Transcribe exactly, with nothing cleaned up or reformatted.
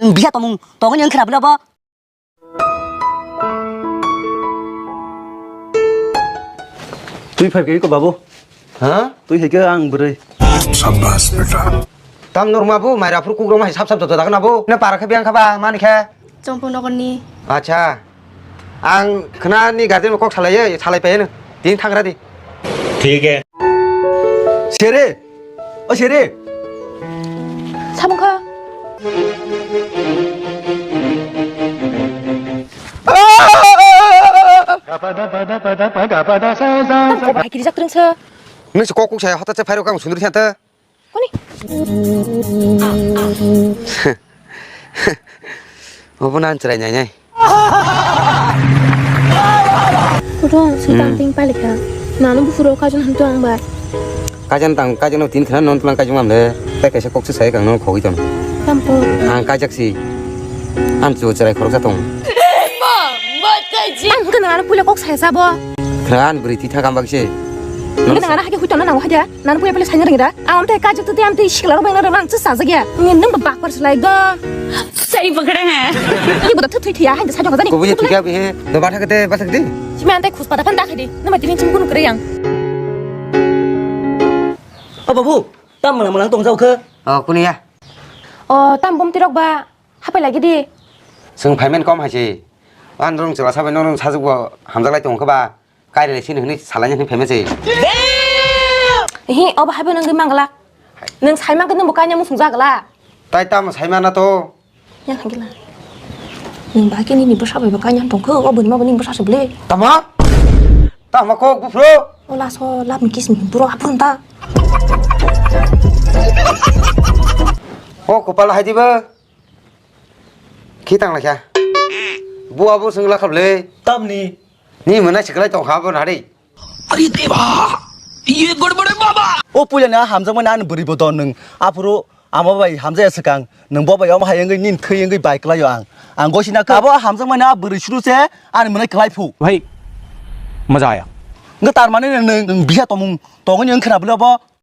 Biha tomung tongni wngkhra bwle bo. Twi phai khe ko babu. Ha? Twi hai khe ang bwrwi. Sabbas beta. Tam norma bu maira phur kukroma hai sap sap joto dagna bu. Ne para khe biang kha ba mani khe. Chongpung nokni. Acha. Ang khna ni garden kok salai ye, salai pai ne. Tin thangra di. Thik hai. Sere. O sere. Samung kha. Tam ko bahai kiri jak trengsa. Nung se kok kuk saya hotat se phairok ang sundri thanta. Koni? Obo nan chwrai nai nai. Kutung, sing tang ting palik ha. Nanu bufuro kajon hantu ang bai. Kajan tang, kajan no tin khna non tulang kajung amle. Tai kaisa kok se sai kang no khogoi ton. Tampo. Ang kajak si. An chu chwrai khorok sa tong. Ang hwnkhe nang ano puila kok sai sabo. Khna an bwrwi twi thang kambak se. Hwnkhe nang ano hakhe huitonna nango hakhe. Nang puya pele saina ringra. Am te kajak tu te am te sikla ro bengna rang chu sajak ya. Ni nang ba bakpar slai go. Sai bakra ha. Ni boda thut thut ya han sajak jani. Kubuya thik ya he. Do batha kete basak di. Sima ante khus pada phan dakhai di. Nama tini chim kun kre yang. O babu, tam mala mala tong jau khe. O kuni ya. O tam bom tirok ba. Hapai lagi di. Sung payment kom hai se. An rong chela sabai nong rong sajak bo hamjak lai tong khe ba. Kairele sini hwnwi salaina hwnwi phaima se. Hi, obo haibo nang di manglak. Nang sai mangkhe nang bo kanya musung jagla. Tai tamo sai mana to? Yang hangila. Nang ba kini ni bwsa bai bo kanya tong kho, obo ni ma bo ni bwsa se ble. Tamo? Tamo kok bufro? Ola so lab ni kis ni buro apun ta. O kopal hai diba. Khitang lai kha. Bu abo sung la khable. Tamni. Ni mwnai siklai tong kha bo nari. Are deba, ye gadbad hai baba. O puila na hamjakmani ani bwrwi bo don nwng. Aphuru amo bai hamjaya swkang. Nwng bo bai omo hai wngwi nini thwi wngwi bai kwlaio ang. Ang gosina kha. Abo hamjakmani a bwrwi suru se ani mwnai kwlai phu. Bhai, maza aya. Nwng tar mani nwng, nwng biha tomung tongoni wng khna bwle bo.